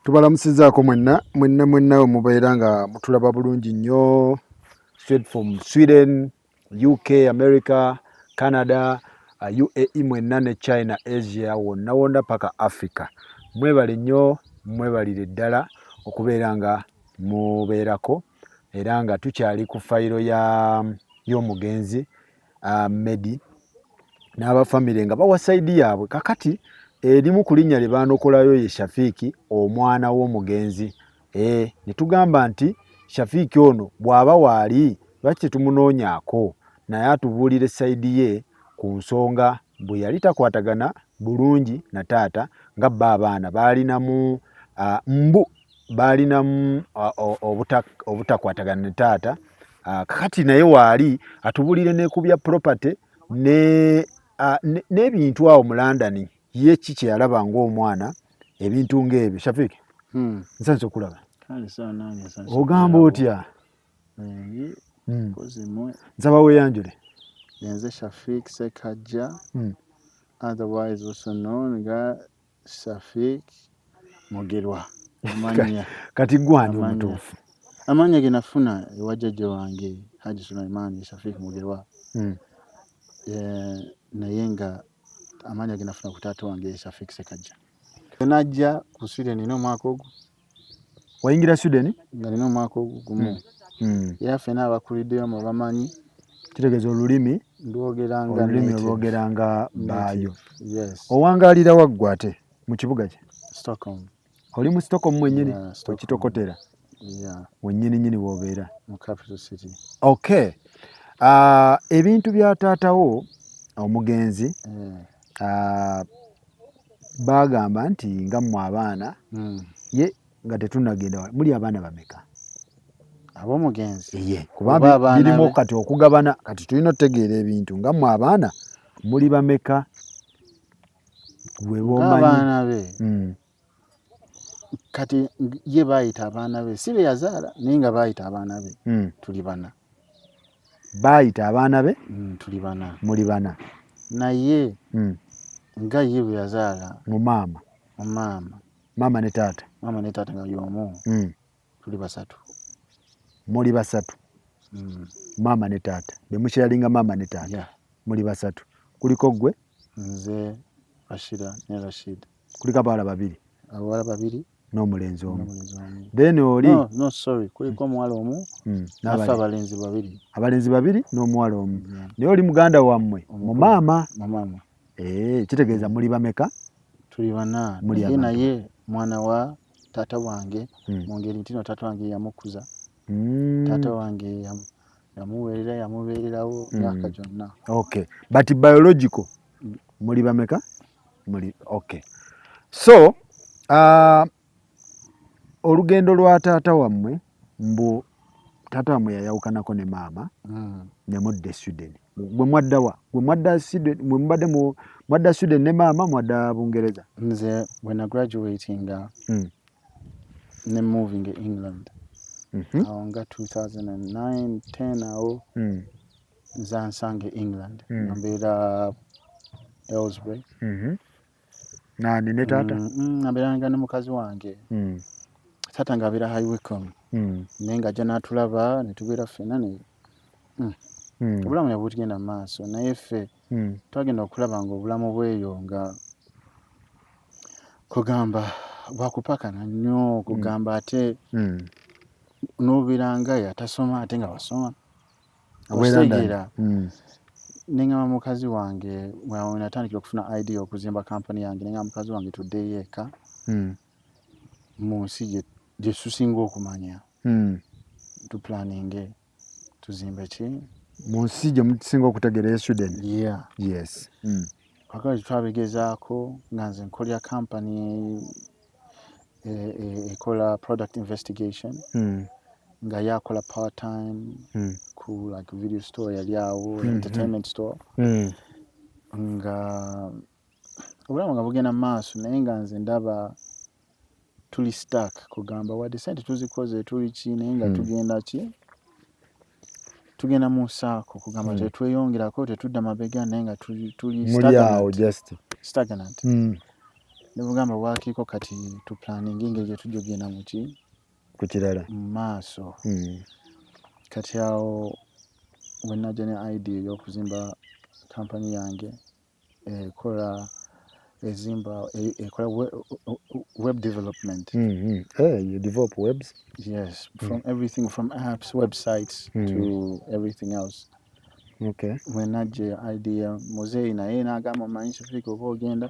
Tubalamusizaako mwenna mwenna mwenna we mubeera nga mutulaba bulungi nnyo, straight from Sweden, UK, America, Canada, UAE mwenna ne China, Asia wonna wonna paka Africa. Mwebale nnyo, mwebalire ddala okubeera nga mubeerako era nga tukyali ku fayiro ya y'omugenzi Medi n'abafamire nga bawa side yaabwe. Kakati erimu ku linnya lye baanokolayo ye Shafiiki, omwana w'omugenzi. Ne tugamba nti Shafiiki ono bw'aba waali, lwaki tetumunoonyaako naye atubuulire side ye ku nsonga bwe yali takwatagana bulungi na taata, nga bo abaana baalinamu mbu baalinamu obutakwatagana ne taata. Kakati naye waali atubuulire ne ku bya property n'ebintu awo mu London, ye ki kye yalaba ng'omwana, ebintu ng'ebyo. Shafiiki, nsanyuse okulaba. Kale sawa, nange nsanyuse Ogamba okulaba. otya? Mpozi mmwe? Nsaba weeyanjule. Nze Shafiq Sekajja, otherwise also known nga Shafiq Mugerwa. Amannya Kati gwe ani Amannya. omutuufu? Amannya ge nafuna ewa jjajja wange Haji Sulaiman, Shafiq Mugerwa. Naye nga amannya ge nafuna ku taata wange ye Shafiq Sekajja. Najja ku Sweden nina omwaka ogwo. Wayingira Sweden? Nga nina omwaka ogwo gumu. Era ffenna abakuliddeyo mu bamanyi. Kitegeeza olulimi ndwogera nga olulimi native. Olwogera nga baayo. Yes. Owangaalira waggwe ate mu kibuga ki? Stockholm. Oli mu Stockholm mwennyini? Yeah, Stockholm. Wekitokotera? Yeah, Wennyini nyini w'obeera? Mu capital city. Okay. Ebintu bya taatawo omugenzi, bagamba nti nga mmwe abaana ye nga tetunnagenda wala, muli abaana bameka? Ab'omugenzi? Ye, kuba Oba abaana birimu be? Kati okugabana, kati tulina otutegeera ebintu nga mmwe abaana muli bameka, gwe b'omanyi. Ng'abaana be? Mm. Kati ye baayita abaana be, si be yazaala, naye nga baayita abaana be. Tuli bana. Baayita abaana be? Tuli bana. Muli bana. Naye nga ye bwe yazaala mu maama, mu maama, maama ne taata, maama ne taata nga y'omu, tuli basatu. Muli basatu? Maama ne taata be mukyalinga, maama ne taata? Yeah. Muli basatu, kuliko gwe? Nze, Bashira ne Rashid. Kuliko abawala babiri? Abawala babiri. N'omulenzi omu. N'omulenzi omu. Then oli? No, sorry, kuliko omuwala omu, naffe abalenzi babiri. Abalenzi babiri n'omuwala omu. Yeah. Naye oli muganda wammwe mu Omukulu. maama? Mu maama. Kitegeeza muli bameka? Tuli bana. Muli Naye abantu. Naye mwana wa taata wange, mu ngeri nti no taata wange yamukuza. Taata wange yamuweerera, yamubeererawo myaka gyonna. Okay, but biological muli bameka? Muli, okay. So olugendo lwa taata wammwe, mbu taata wammwe yayawukanako ne maama ne mudda e Sweden. Gwe mwaddawa? Gwe mwadda Sweden, mwe mubadde mu mwadda Sweden ne maama, mwadda Bungereza? Nze bwe na graduatinga ne moving e England, awo nga 2009 10 awo, nze ansanga e England, nga mbeera Aylesbury. Nani, ne taata? Abeeranga ne mukazi wange. Taata ng'abeera High Wycombe, naye ng'ajja n'atulaba ne tubeera ffenna ne obulamu ne bugenda mu maaso, naye ffe twagenda okulaba nga obulamu bweyo nga kugamba bwakupakana nnyo, kugamba ate n'obeera nga yatasoma ate nga wasoma. Obeera ndani. Okitegeera? Neŋŋamba mukazi wange, we natandikira okufuna idea okuzimba kampani yange, neŋŋamba mukazi wange tuddeyo eka mu nsi gye tusinga okumanya, tuplaninge tuzimbe ki. Mu nsi gye musinga okutegeera e Sweden? Yeah. Yes. Kakati twabigezaako nga nze nkolera kampani ekola product investigation, nga yakola part time ku like video store yali awo, entertainment store, nga obulamu nga bugenda mu maaso, naye nga nze ndaba tuli stuck, kugamba wadde sente tuzikoze, tuli ki, naye nga tugenda ki, tugenda mu saako, kugamba tetweyongerako, tetudda mabega, naye nga tuli Muli awo stagnant, just. Stagnant. Ne bugamba wakiiko kati tuplanninga engeri gye tujja okugenda muki Ku kirala. Mu maaso. Kati awo wenajja ne idea ey'okuzimba kampani yange ekola, ezimba, ekola web development. Hey, you develop webs? Yes, from everything from apps, websites to everything else. Wenajja idea, muzeeyi naye n'agamba, "Omanyi Shafiki, oba ogenda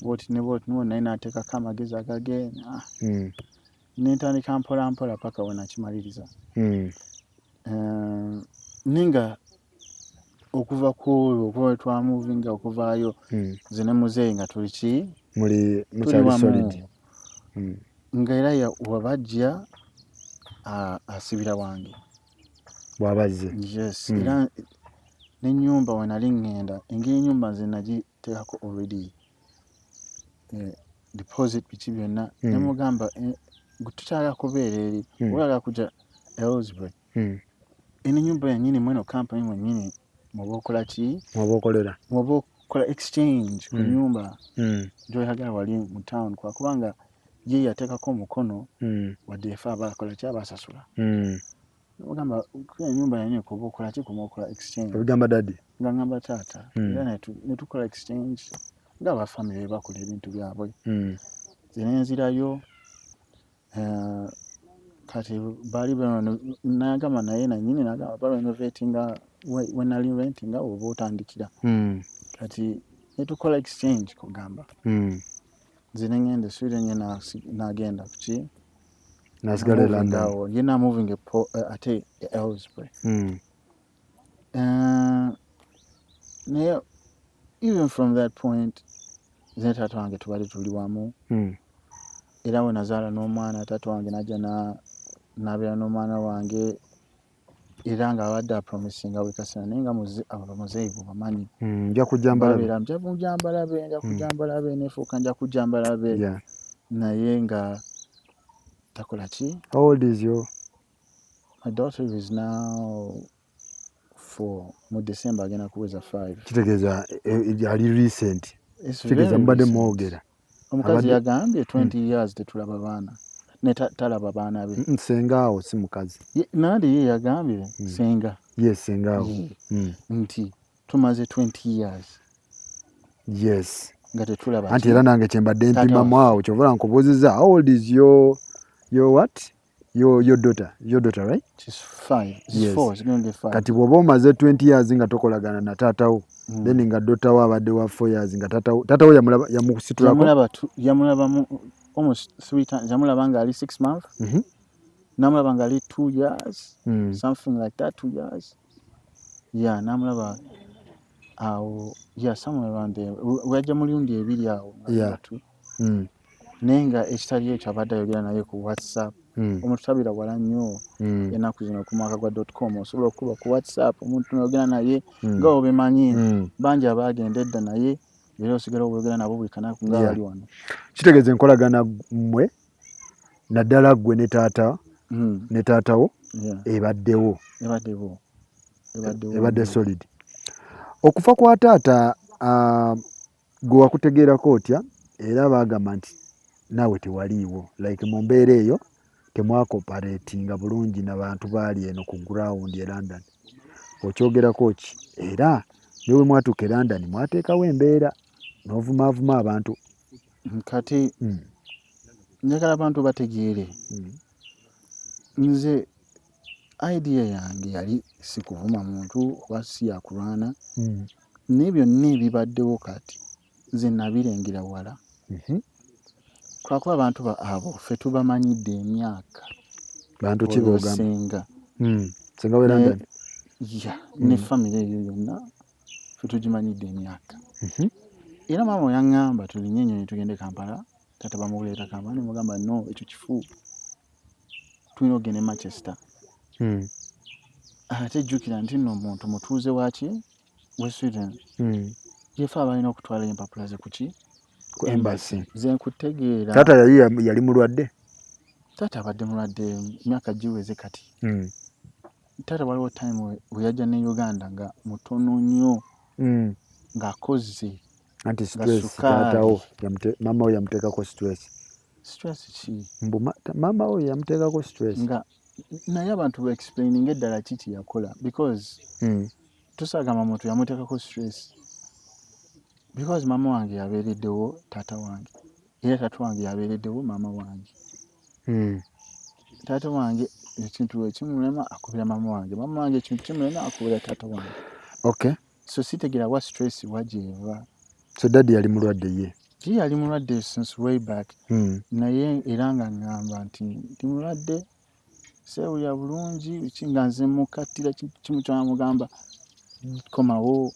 bwoti ne bwoti niwo," naye n'ateekako amagezi agage. Ah, nentandika mpola mpola paka wenakimaliriza. Naye nga okuva ku olwo, okuva lwe twamovinga okuvaayo, nze ne muzeeyi nga tuli ki? Muli Tuli mukyali wamu. solid. Nga era wabajja asibira wange. Bw'abazze. Yes. Era n'ennyumba we nali ŋŋenda, engeri ennyumba nze nagiteekako already deposit, biki byonna, nemugamba, "Gwe tukyagala kubeera eri, oyagala kujja Aylesbury, eno ennyumba yennyini mweno kampani mwennyini mwoba okola ki?" Mwoba okolera. Mwoba okola exchange ku nyumba gy'oyagala wali mu town, kwakubanga ye yateekako omukono, wadde efe aba akola ki, abasasula. Ogamba enyumba yennyini kuba okola ki, kuba okola exchange. Obigamba daddy? Nga ngamba taata. Era ne tukola exchange nga abafamily bakola ebintu byabwe. Nze nenzirayo, kati baali nagamba naye nanyini nagamba barenovatinga we nali rentinga oba otandikira. Kati netukola exchange kugamba nze nengenda e Sweden, ye nagenda kuki? Nasigala e London. Awo ye namovinga ate e Aylesbury. Naye even from that point, nze ne taata wange tubadde tuli wamu. Era we nazaala n'omwana, taata wange najja nabeera n'omwana wange, era nga abadde apromisinga buli kaseera, naye nga abo bamuzeeyi bwebamanyi. Nja kujja mbalabe. Babeera nja kujja mbalabe, nja kujja mbalabe, nefuuka nja kujja mbalabe. Naye nga takola ki. How old is your My daughter is now 4. Mu December agenda kuweza 5. Kitegeeza ali recent. It's Kitegeeza very mubadde recent. mwogera. Omukazi yagambye 20 years tetulaba baana ne talaba baana be. Senga awo si mukazi. Nandi ye yagambye senga. Yes, senga awo. Ye. Nti tumaze 20 years nga tetulaba Anti ki? Era nange kyembadde Taata mpimamu waffe. Awo kyova nkubuuzizza, how old is your what? Your daughter, your daughter, right? She's 5. She's 4. She's going to get 5. Kati bw'oba omaze 20 years nga tokolagana na taatawo, then nga daughter wo abadde wa 4 years nga taatawo yamulaba, yamusitulako? Yamulaba mu almost 3 times. Yamulaba nga ali 6 months. Namulaba nga ali 2 years. Something like that, 2 years. Yeah, namulaba awo, yeah, somewhere around there. Wajja mu mirundi ebiri awo nga 2. Naye nga ekitali ekyo abadde ayogera naye ku WhatsApp. Omuntu tabira wala nnyo. Ennaku zino ku mwaka gwa .com osobola okukuba ku WhatsApp omuntu n'oyogera naye nga obimanyi. Bangi abaagenda edda naye era osigala oyogera nabo buli kanaku nga bali wano. Kitegeeza enkolagana mmwe, naddala ggwe ne taata ne taatawo, ebaddewo. Ebaddewo. Ebaddewo. Ebadde solid. Okufa kwa taata, gwe wakutegeerako otya? Era baagamba nti naawe tewaliiwo, like mu mbeera eyo temwacooperatinga bulungi na bantu baali eno ku ground e London. Okyogerako ki? Era ne bwe mwatuuka e London mwateekawo embeera n'ovumaavuma abantu. Kati njagala abantu bategeere. Nze idea yange yali si kuvuma muntu oba si yakulwana. Naye byonna ebibaddewo kati nze nabirengera wala. Lwakuba abantu abo ffe tubamanyidde emyaka. Bantu ki Oyo b'ogamba? Senga. Senga w'e London? Yeah, ne family eyo yonna ffe tugimanyidde emyaka. Era maama we yaŋŋamba tulinye ennyonyi tugende Kampala, taata bamuleeta Kampala, ne mugamba no, ekyo kifu. Tulina okugenda e Manchester. Ate jjukira nti nno omuntu mutuuze waki? We Sweden. Yefe abalina okutwala empapula ze ku ki? Ku embassy. Nze nkutegeera. Taata yali mulwadde? Taata abadde mulwadde emyaka giweze kati. Taata waliwo time we yajja ne Uganda nga mutono nnyo, ng'akoze Anti Nga stress. Sukaali. Taatawo maama we yamuteekako stress. Stress ki? Mbu maama we yamuteekako stress. Nga naye abantu ba explaining eddala ki kyeyakola, because tusagamba muntu yamuteekako stress, because maama wange yabeereddewo taata wange, era taata wange yabeereddewo maama wange. Taata wange ekintu ekimulema akubira maama wange, maama wange ekintu kimulema akubira taata wange. So sitegeera wa stress wagyeva. So daddy yali mulwadde ye? Ye yali mulwadde since way back. Naye era nga ŋŋamba nti ndi mulwadde, seewulira bulungi biki, nga nze mukattira kimu kyamugamba, komawo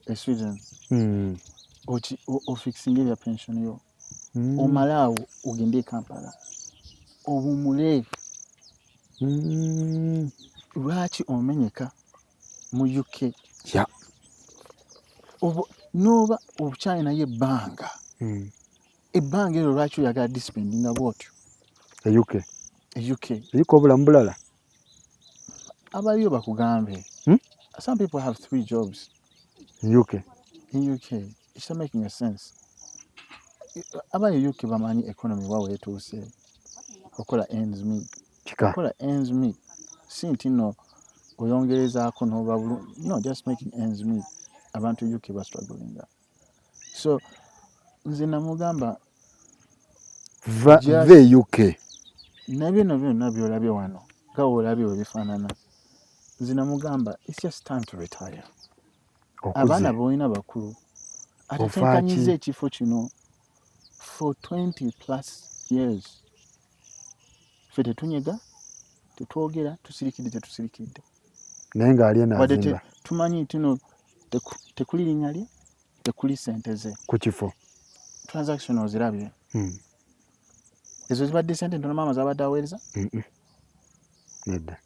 e Sweden, ofixinga ebya pension yo, omale awo ogende e Kampala owummule. Lwaki omenyeka mu UK? N'oba okyalinayo ebbanga, ebbanga eryo lwaki oyagala dispendinga bwotyo? E UK. E UK. Eriko obulamu bulala. Abaliyo bakugambe. Some people have three jobs. In UK. In UK. It's not making a sense. Abali UK bamanyi economy wa weetuuse, okola ends meet. Kika. Okola ends meet, si nti nno oyongerezaako n'oba bulungi, no, just making ends meet. Abantu UK bastrugglinga. So nze namugamba, Va va e UK. Nabyo no byonna byolabye wano nga woolabye we bifaanana, nze namugamba, it's just time to retire. Abaana Okuze. boolina bakulu, Ofaaki? atetenkanyiza ekifo kino for 20 plus years. Ffe tetunyega, tetwogera, tusirikidde, tetusirikidde. Naye ng'ali eno Wadde azimba. tumanyi nti no tekuli linnya lye, tekuli sente ze ku kifo. Transaction ozirabye? Ezo zibadde sente ntono maama zabadde aweereza? Nedda.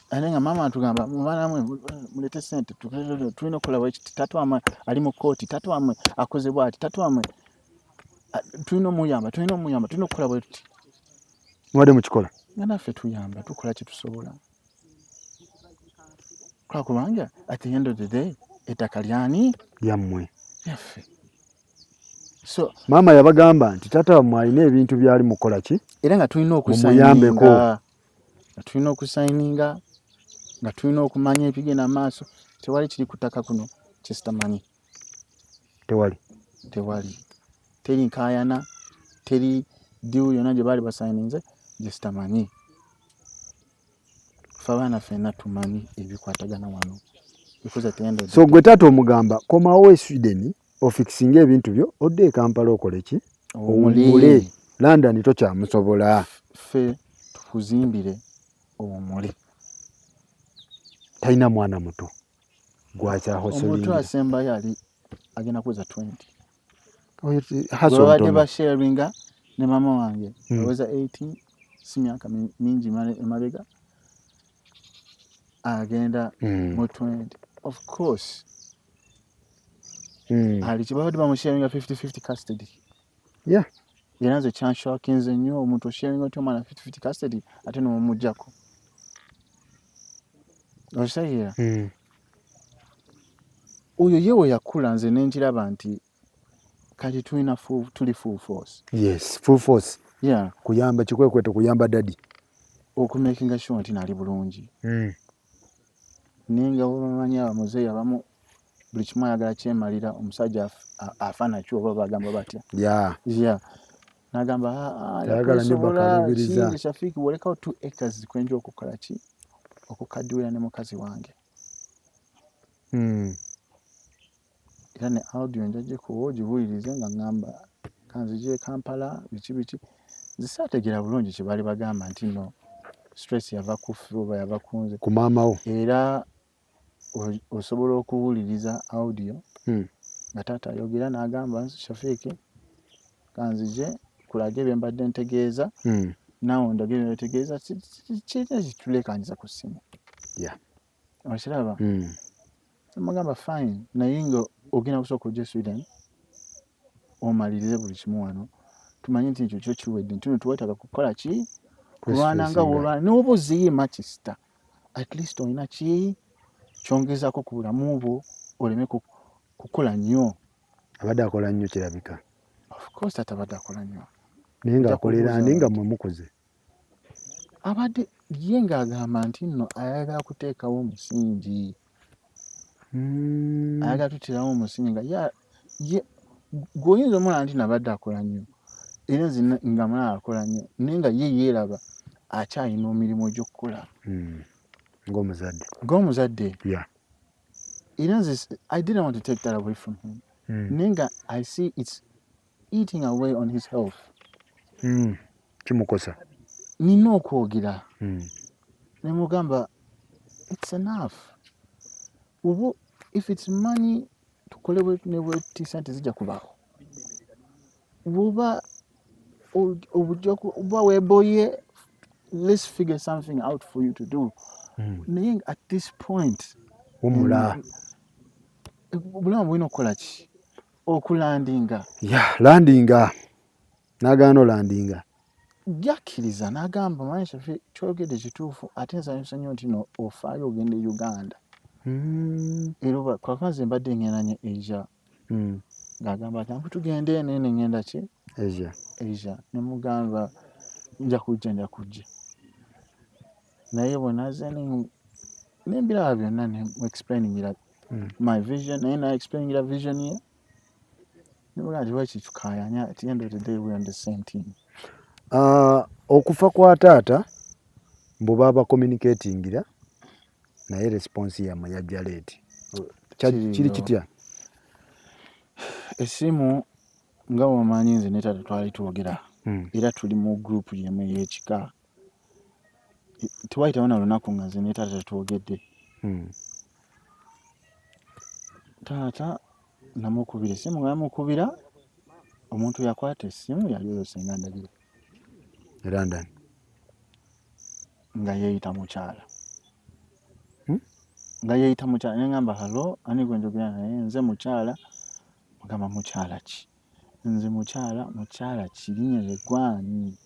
Ate nga maama atugamba, "Mwana mwe mulete sente, tulina okukola bwekiti, taata wammwe ali mu kooti, taata wammwe akoze bwati, taata wammwe tulina omuyamba, tulina omuyamba, tulina okukola bwe tuti." Mubadde mukikola? Nga naffe tuyamba, tukola kyetusobola, kola, kubanga at the end of the day ettaka lyani? Lyammwe. Lyaffe. So Maama yabagamba nti taata wammwe alina ebintu byali mukola ki? Era nga tulina Mumuyambeko. okusayininga, nga tulina okusayininga, nga tulina okumanya ebigenda maaso. Tewali kiri ku ttaka kuno kyesitamanyi. Tewali. Tewali, teri nkaayana, teri deal yonna gye baali basayininze gye sitamanyi. Ffe abaana ffenna tumanyi ebikwatagana wano, because at the end of the So gwe taata omugamba, komawo e Sweden ofixinge ebintu byo, odde e Kampala okole ki? Owummule. London tokyamusobola. Ffe tukuzimbire owummule. Talina mwana muto Omuntu gwakyahosolingira? asembayo ali agenda kuweza 20. Oyo Gwe hustle babadde ntono. basharinga ne maama wange aweza 18, si myaka mingi emabega, agenda mu 20, of course. Ali kibabadde bamusharinga 50-50 custody. Era nze kyanshockinze nnyo, omuntu osharinga otya omwana 50-50 custody ate n'omuggyako? Okitegeera? Oyo ye we yakula, nze nenkiraba nti kati tulina tuli full force. Yes, full force. Kuyamba kikwekweto, kuyamba daddy. Okumakinga sure nti nali bulungi. Naye nga bamanyi abamuzeeyi abamu buli kimu ayagala kyemalira, omusajja afa nakyo, oba bagamba batya? Yeah, nagamba, "Ah, ah, Tayagala nnyo yakwesobola, bakaluubiriza. ki, Shafiiki, wolekawo 2 acres kwenja okukola ki, okukaddiwira ne mukazi wange." Era ne audio njagikuwa ogiwulirize nga ŋŋamba kanzije e Kampala, biki biki. Nze saategeera bulungi kye baali bagamba nti no stress yava ku ffe oba yava ku nze. Ku maama wo. Era osobola okuwuliriza audio nga taata ayogera n'agamba nti, "Shafiiki, kanzije kulage bye mbadde ntegeeza, naawe ondage bye ntegeeza." Kirina kituleekaanyiza ku ssimu. Okiraba? Namugamba, "Fine, naye nga ogenda kusooka ojje Sweden omalirize buli kimu wano, tumanye nti ekyo kyo kiwedde, nti no tuwetaaga kukola ki, kulwana nga Kwestressing. wolwana n'oba ozzeeyo e Manchester, at least olina ki kyongezaako ku bulamu bwo, oleme Kukola nnyo. Abadde akola nnyo kirabika. Of course taata abadde akola nnyo. Naye Nja ng'akolera kubuuza ani nga abantu. mmwe mukuze? Abadde ye ng'agamba nti nno ayagala kuteekawo omusingi. Ayagala tuterawo omusingi nga ye gw'oyinza omulaba nti nabadde akola nnyo, era nze nga mulaba akola nnyo, naye nga ye yeeraba akyalina emirimu egy'okukola. Ng'omuzadde. Ng'omuzadde. Era nze I didn't want to take that away from him. Naye nga I see it's eating away on his health. Kimukosa. Nina okwogera. Ne mugamba it's enough. Oba if it's money, tukole ne bweti, sente zijja kubaawo. Bw'oba oba weeboye, let's figure something out for you to do. Naye at this point, Wumula. Obulamu bulina okukola ki? Okulandinga. Yeah, landinga. N'agaana olandinga. Yakkiriza n'agamba, "Manyi Shafi, kyogedde kituufu, ate nsanyusa nnyo nti no ofaayo ogenda e Uganda." Era oba kwaka nze mbadde ngenda nnyo Asia. Ng'agamba ati ambu tugende eno, eno ngenda ki? Asia. Asia. Ne mugamba nja kujja, nja kujja. Naye bwe nazze ne mbiraba byonna, ne mu explainingira my vision, naye na explainingira vision ye. Ne mugamba nti lwaki tukaayanya? At the end of the day, we're on the same team. Okufa kwa taata mbu baaba communicatingira, naye response yammwe yajja late. Kiriyo. Kiri kitya? Essimu, nga bw'omanyi, nze ne taata twali twogera. Era tuli mu group yemu ey'ekika. Tewayitawo na lunaku nga nze ne taata tetwogedde. Taata namukubira essimu, nga namukubira, omuntu yakwata essimu yali oyo Senga Ndagire. E London. Nga yeeyita mukyala. Nga yeeyita mukyala. Ne ŋŋamba, "Hello, ani gwe njogera naye?" "Nze mukyala." Mugamba, "Mukyala ki?" "Nze mukyala." "Mukyala ki? Linnya lye gwani?"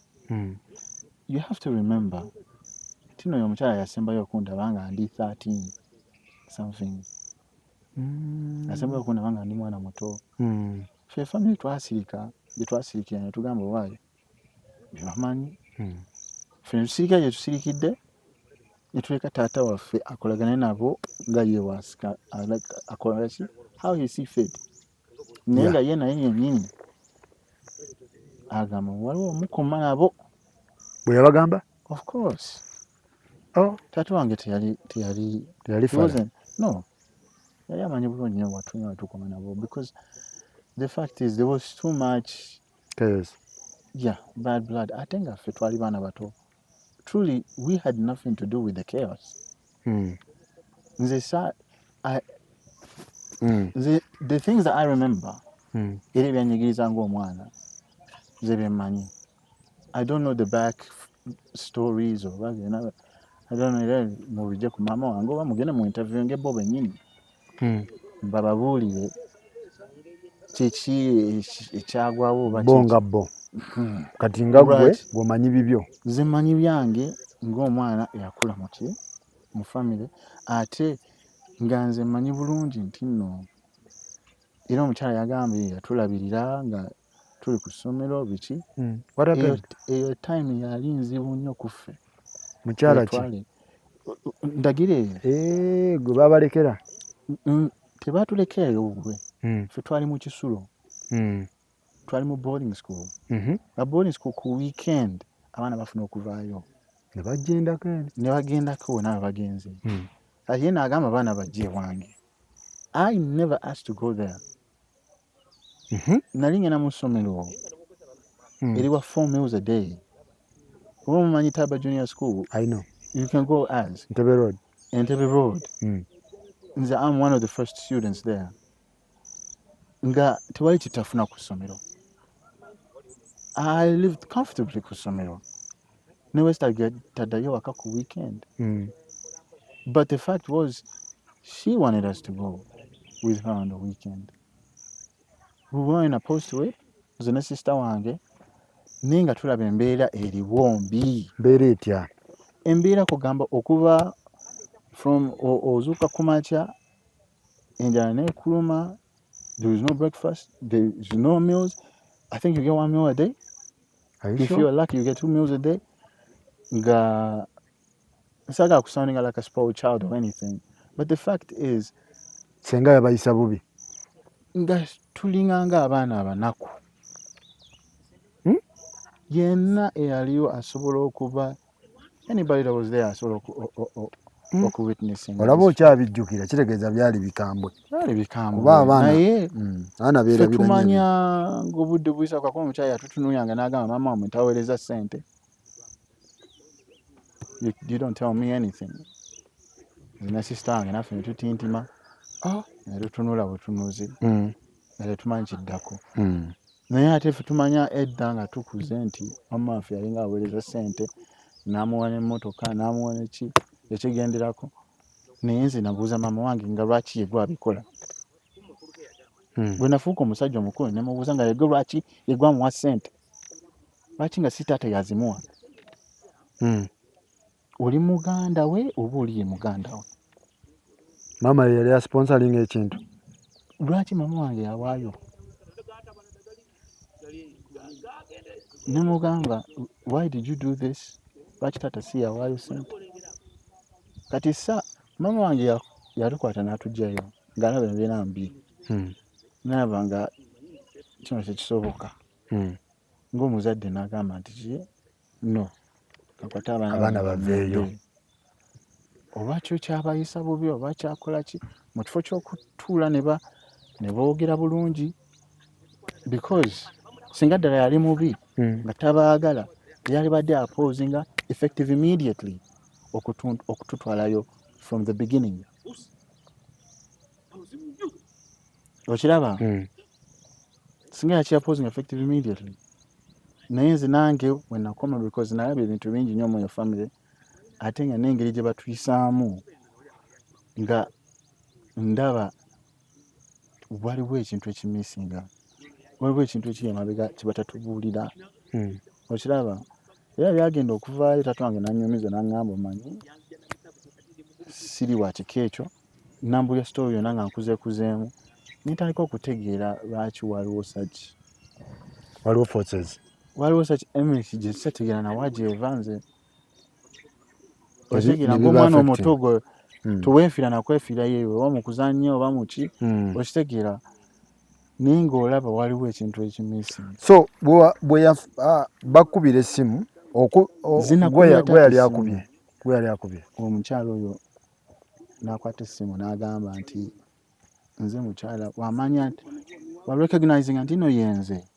You have to remember nti nno oyo omukyala yasembayo okundaba nga ndi 13 something. Yasembayo okundaba nga ndi mwana muto. Ffe family twasirika gye twasirikira, ne tugamba owaaye bye bamanyi. Ffe ne tusirika gye tusirikidde, ne tuleka taata waffe akolagane nabo nga ye wasika akola ki, how he see fit, naye nga ye naye yennyini agamba waliwo omukoma nabo. Bwe yabagamba? Of course. Oh. Taata wange teyali Teyali he fala. wasn't, no, yali amanyi bulungi nnyo watulina wetukoma nabo, because the fact is there was too much Chaos. Yeah, bad blood, ate nga ffe twali baana bato. Truly we had nothing to do with the chaos. Nze sa I, nze the things that I remember, era ebyanyigiriza ng'omwana, nze byemmanyi. I don't know the back stories oba byonna, I don't know. Era mubijje ku maama wange oba mugende mu interviewinge bo bennyini, bababuulire kiki ekyagwawo oba Bo kiki. Nga bo. Kati nga ggwe gw'omanyi bibyo. Nze mmanyi byange ng'omwana eyakula muki mu family, ate nga nze mmanyi bulungi nti nno era omukyala yagambye yatulabirira nga tuli ku ssomero biki. What Eyo, happened? eyo time yali nzibu nnyo ku ffe. Mukyala ki? Ndagire. Eh, gwe babalekera. Tebatulekerayo bwe. Ffe twali mu kisulo. Twali mu boarding school. Nga boarding school ku weekend abaana bafuna okuvaayo. Ne bagendako eno. Ne bagendako wonna we bagenze. Kati ye n'agamba abaana bajje ewange. I never asked to go there. Nali ngenda mu ssomero eriwa four meals a day. Oba mumanyi Taba Junior School? I know. You can go as Entebbe Road. Entebbe Road. Nze I'm one of the first students there. Nga tewali kitafuna ku ssomero. I lived comfortably ku ssomero. Ne bwe taddayo waka ku weekend. But the fact was, she wanted us to go with her on the weekend. We weren't opposed to it. Nze ne sister wange, naye nga tulaba embeera eriwo mbi. Mbeera etya? Embeera kugamba okuva from ozuuka ku makya, enjala neekuluma. There is no breakfast, there is no meals. I think you get one meal a day. Are you If sure? you are lucky, you get two meals a day. Nga saagala kusoundinga like a spoiled child or anything, but the fact is Senga yabayisa bubi. Nga tulinga ng'abaana abanaku. Hmm? Yenna eyaliwo asobola okuba, anybody that was there asobola okuwitnessing. Olaba okyabijjukira, kitegeeza byali bikambwe. Byali bikambwe. Kuba abaana Naye abaana ffe beerabira nnyo tumanya ebintu. Ng'obudde buyisa, kwakuba omukyala yatutunuulira n'agamba, "Maama wammwe taweereza ssente. You don't tell me anything." Nze ne sister wange naffe ne tutintima. Ne tutunula butunuzi. Nga tetumanyi kiddako. Naye ate ffe tumanya edda nga tukuze nti maama waffe yalinga aweereza ssente, n'amuwa n'emmotoka, n'amuwa neki ekigenderako. Naye nze nabuuza maama wange nga lwaki ye gw'abikola. Bwe nafuuka omusajja omukulu ne mubuuza nga yegwe lwaki ye gwamuwa ssente, lwaki nga si taata yazimuwa? Oli muganda we oba oli ye muganda we? Maama ye yali asponsoringa ekintu. Lwaki maama wange yawaayo? Ne mugamba, "Why did you do this? Lwaki taata si yawaayo ssente?" Kati sa maama wange yatukwata n'atuggyayo ng'alaba embeera mbi. N'alaba nga kino tekisoboka. Ng'omuzadde n'agamba nti ki, no, kakwate abaana Abaana bange baveeyo. bagende. Oba kyo kyabayisa bubi oba kyakola ki, mu kifo ky'okutuula ne boogera bulungi, because singa ddala yali mubi nga tabaagala, yalibadde opposinga effective immediately okututwalayo from the beginning. Okiraba? Singa yaki opposing effective immediately. Naye nze nange we nakoma, because nalaba ebintu bingi nnyo mu eyo family, ate nga n'engeri gye batuyisaamu nga ndaba waliwo ekintu ekimisinga, waliwo ekintu ekiri emabega kye batatubuulira. Okiraba? Era byagenda okuvaayo, taata wange n'annyumiza n'aŋŋamba, "Omanyi siri wa kika ekyo." Nambulya story yonna nga nkuzeekuzeemu, ne ntandika okutegeera lwaki waliwo such Waliwo forces. Waliwo such enmity gye sitategeera nawa gy'eva nze. Okitegeera? Ne biba Ng'omwana affecting. omuto gwe teweefiira nakwefiira yeewe oba mu kuzannya oba mu ki. Okitegeera? Naye ng'olaba waliwo ekintu ekimisinga. So bwe bakubira essimu Zinakubira gwe yali taata akubye, essimu. gwe yali akubye. Omukyala oyo n'akwata essimu n'agamba nti nze mukyala wamanya nti wa recognizing nti no yenze.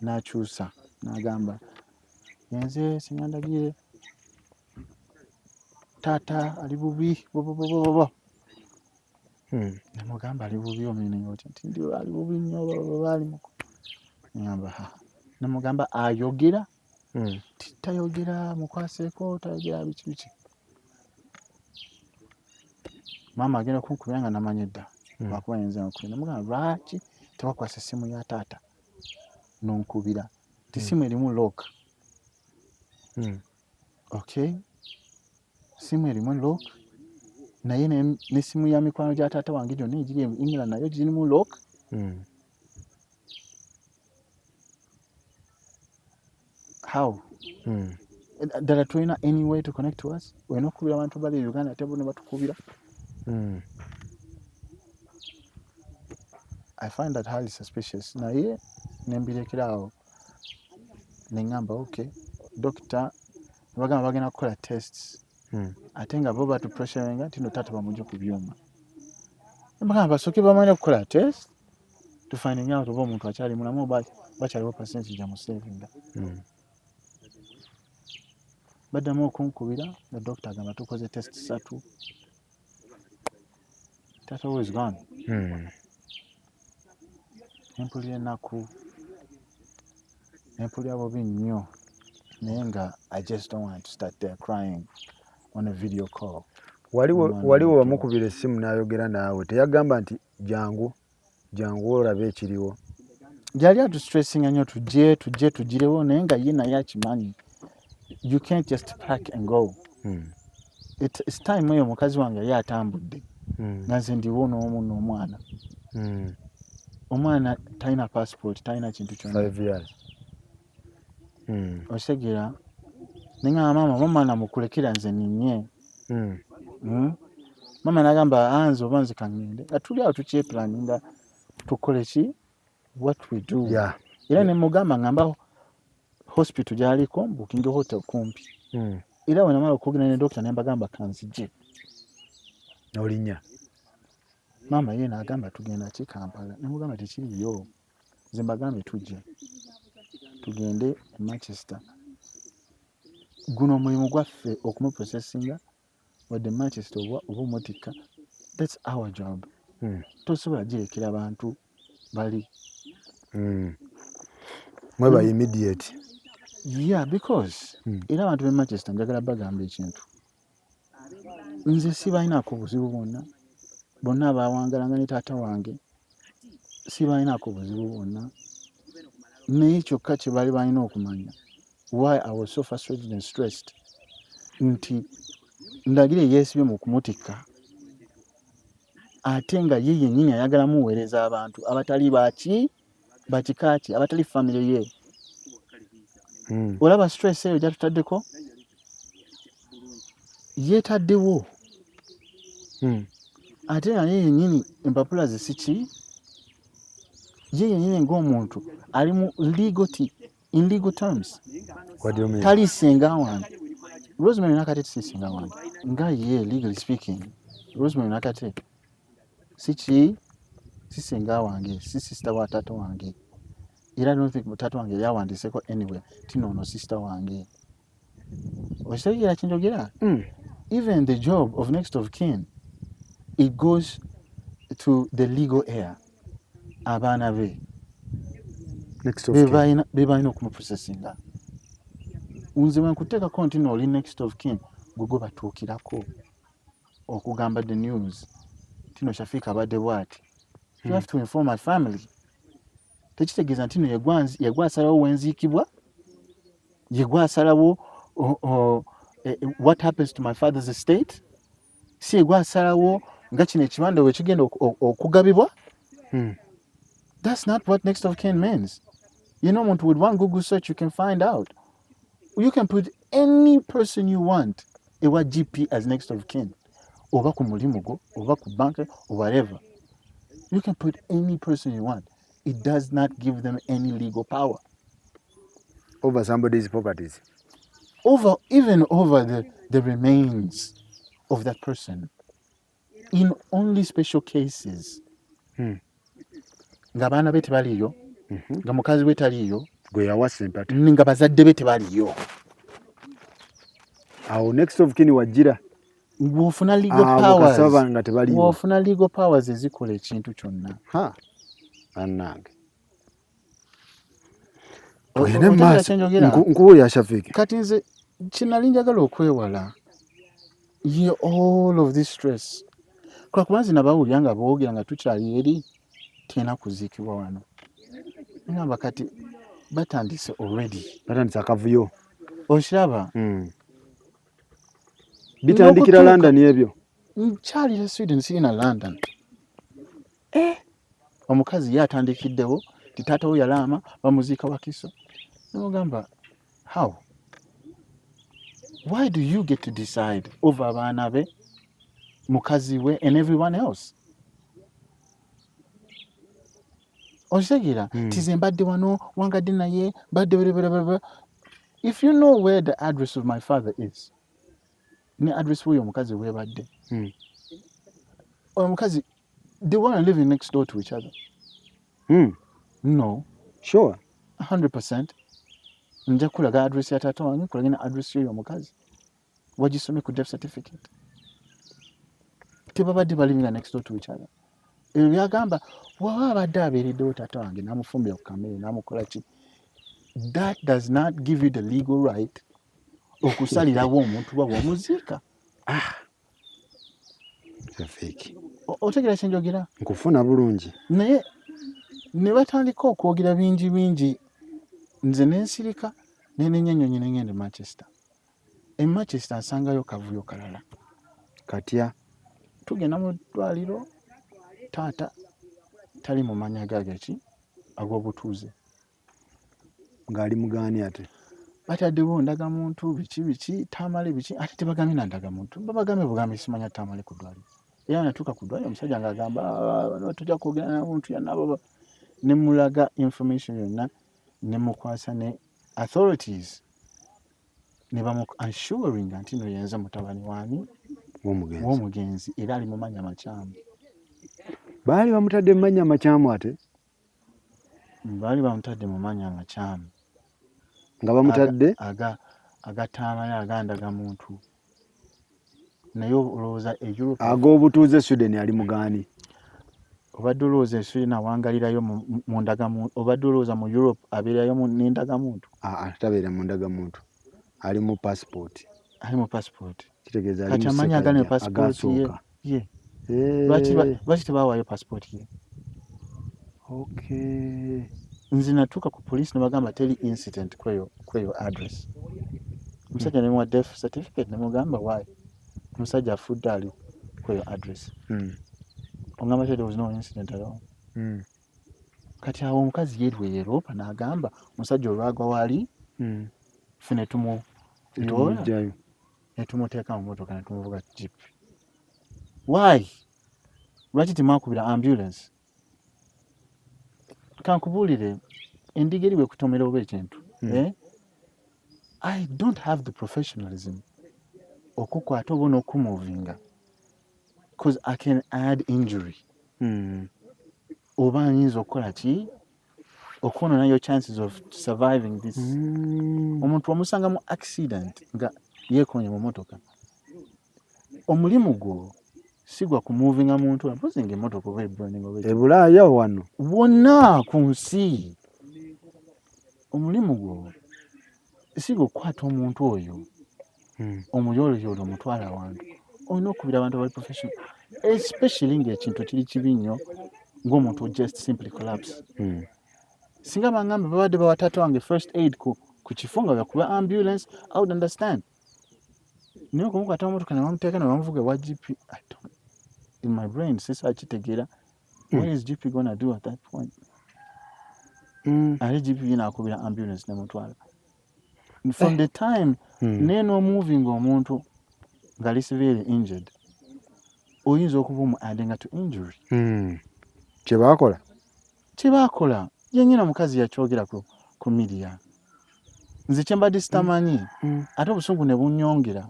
N'akyusa n'agamba yenze singa ndagire taata ali bubi bobobobobo. Nemugamba ali bubi omeaning otya? Nti ndi ali bubi nnyo baba ali muku. Ngamba ha, nemugamba ayogera? Ti tayogera, mukwaseeko tayogera, biki biki. Maama agenda kunkubira nga namanya edda lwakuba yenze nkubira. Nemugamba lwaki tewakwasa essimu ya taata nonkubira? Ti simu erimu lock. Okay, simu erimu lock, naye n'essimu ya mikwano gya taata wange gyonna egiri e England nayo girimu lock. How? Ddala tulina any way to connect to us? Olina okukubira abantu bali e Uganda, ate bo ne batukubira. I find that highly suspicious, naye nembirekera awo, neŋŋamba okay, doctor nebagamba bagenda kukola tests, ate nga bo batupressuringa nti no taata bamugye ku byuma. Nebagamba basooke bamanye kukola test tufinding out oba omuntu akyali mulamu oba wakyaliwo percentage amusavinga. Baddamu okunkubira nga doctor agamba tukoze test 3, taata wo is gone. Nempulira ennaku, nempulira bubi nnyo, naye nga I just don't want to start there crying on a video call. Omwana Waliwo omuto. wamukubira essimu n'ayogera naawe, teyagamba nti jangu jangu olabe ekiriwo? Yali atustressinga nnyo tujje tujje tugirewo, naye nga ye naye akimanyi you can't just pack and go. It's time eyo mukazi wange yali atambudde, nga nze ndiwo n'omu n'omwana. Omwana talina passport, talina kintu kyonna. 5 years. Okitegeera? Neŋŋamba maama, oba omwana mukulekera nze ninye. Maama nagamba, "Ah, nze oba nze kaŋŋende." Nga tuli awo tukyeplaninga tukole ki, what we do. Era ne mugamba, ŋŋamba hospital gy'aliko booking hotel kumpi. Era we namala okwogera ne dokita ne mbagamba kanzije. N'olinnya. Maama ye n'agamba tugenda ki Kampala, ne mugamba tekiriyo, nze mbagambye tujje tugende e Manchester. Guno omulimu gwaffe okumuprocessinga wadde Manchester oba omutikka, that's our job. Tosobola girekera bantu bali. Mweba immediate. Yeah, because era abantu b'e Manchester njagala bagamba ekintu, nze sibalinaako buzibu bwonna, bonna abawangalanga ne taata wange sibalinaako buzibu bwonna, naye kyokka kye baali balina okumanya why I was so frustrated and stressed nti Ndagire yeesibye mu kumutikka ate nga ye yennyini ayagala muweereza abantu abatali baki bakika ki, abatali famire ye. Olaba stress eyo gyatutaddeko, yeetaddewo. Ate nga ye yennyini empapula ze siki, ye yennyini ng'omuntu ali mu legal in legal terms. What do you mean? Tali senga wange Rosemary Nakate, si senga wange nga ye, legally speaking Rosemary Nakate si ki, si senga wange, si sister wa taata wange. Era I don't think taata wange yawandiiseko anyway ti noono sister wange. Okitegeera kinjogera? Mm. Even the job of next of kin, it goes to the legal heir, abaana be. Next of be kin. Be balina okumuprocessinga. Nze bwenkuteekako nti nooli next of kin, gwe gwe batuukirako okugamba the news tino Shafiika abadde bwati. You have to inform my family. Tekitegeeza nti no yegwa asalawo wenziikibwa, yegwa asalawo what happens to my father's estate, si yegwa asalawo nga kino ekibanda we kigenda okugabibwa. That's not what next of kin means. Omuntu, with one Google search you can find out. You can put any person you want ewa GP as next of kin, oba ku mulimu gwo, oba ku bank or whatever. You can put any person you want. It does not give them any legal power over somebody's properties. Over, even over the remains of that person. In only special cases, ng'abaana be tebaliiyo, nga mukazi we taliiyo, gwe yawasa empata, nga bazadde be tebaliiyo. Awo next of kin wajjira. Bw'ofuna legal abo powers, kasaba nga tebaliiwo. Bw'ofuna legal powers ezikola ekintu kyonna. Ha, bannange. Tugende Otegera mu maaso. kyenjogera? Nkuwulira Shafiiki. Kati nze kyenali njagala okwewala ye all of this stress, lwakuba nze nabawulira nga boogera nga tukyali eri terina kuziikibwa wano, ngamba kati batandise already. Batandise akavuyo. Okiraba? Bitandikira London ebyo. Nkyalira Sweden, sirina London. Omukazi ye atandikiddewo ti taata we yalaama bamuziika Wakiso. Nemugamba, how, why do you get to decide over abaana be, mukazi we and everyone else? Okitegeera? Mm. Tize mbadde wano wangadde naye mbadde blah, blah, blah. If you know where the address of my father is ne address wuyo omukazi webadde, omukazi, they weren't living next door to each other. No. Sure. 100%. Nja kulaga address ya taata wange, kulage ne address y'oyo omukazi, wagisomye ku death certificate. Tebabadde balivinga next door to each other. Ebyo byagamba waba abadde abeereddewo taata wange n'amufumbira ku kamere n'amukola ki, that does not give you the legal right okusalirawo omuntu wa wamuziika. Shafiiki. Otegera kyenjogera? Nkufuna bulungi. Naye ne batandika okwogera bingi bingi, nze nensirika, nenenya ennyonyi nengenda e Manchester. E Manchester nsangayo kavuyo kalala. Katya? Tugenda mu ddwaliro, taata Tali mu mannya gageki ag'obutuuze. Ng'ali mugaani ate? Bataddewo ndagamuntu, biki biki, Tamale biki, ate tebagambye na ndagamuntu, babagambye bugambi simanya Tamale ku ddwaliro. Era natuuka ku ddwaliro, omusajja ng'agamba, "Ah, tujja kwogera namuntu yenna." Baba ne mulaga information yonna, ne mukwasa ne authorities ne bamu assuring nti no, yenze mutabani wani? W'omugenzi. W'omugenzi, era ali mu mannya makyamu. Baali bamutadde mu mannya amakyamu ate? Baali bamutadde mu mannya amakyamu. Nga bamutadde Aga Tamale, aga ndagamuntu, naye olowooza e Europe ag'obutuuze Sweden ali mugaani? Obadde olowooza e Sweden awangalirayo mu ndagamuntu? Obadde olowooza mu Europe abeerayo n'endagamuntu? Aa, tabeera mu ndagamuntu, ali mu passport. Ali mu passport. Kitegeeza ali Kati mu amannya agali mu Ssekajja passport ye agasooka. Ye lwaki tebawaayo passport ye? Okay. Nze natuuka ku police ne bagamba teri incident kweyo address. Omusajja nemuwa death certificate, nemugamba why omusajja afudde ali kweyo address. Ogamba there was no incident at all. Kati awo omukazi yeerweyeeroopa n'agamba omusajja olwagwa waali, ffe ne tumuyoola. Tumugjayo. Ne tumuteeka mu motoka ne tumuvuga GP. Why? Lwaki temwakubira ambulance? Kankubuulire, endiga eri bwekutomera oba ekintu, eh? I don't have the professionalism okukwata oba n'okumuvinga, because I can add injury oba nyinza okukola ki, okwonoona your chances of surviving this. Omuntu omusanga mu accident nga yeekonye mu motoka, omulimu gwo si gwa kumuvinga muntu, mpozi nga emmotoka oba eburning oba E Bulaaya wano? Wonna ku nsi, omulimu gwo si gwa okukwata omuntu oyo omuyoloyolo omutwala awantu. Olina okubira abantu abali professional, especially ng'ekintu kiri kibi nnyo ng'omuntu just simply collapse. Singa bangambe babadde bawa taata wange first aid ku kifo nga bakuba ambulance, I would understand. Naye okumukwata motoka ne bamuteeka ne bamuvuga ewa GP, I don't, in my brain sisakitegeera. What is GP gonna do at that point? Ate GP ye naakubira ambulance nemutwala from the time. Naye n'omuvinga omuntu ng'ali severely injured, oyinza okuba omu addinga to injury. Kyebakola. Kyebakola yennyini, omukazi yakyogera ku media. Nze kyembadde sitamanyi, ate obusungu ne bunnyongera,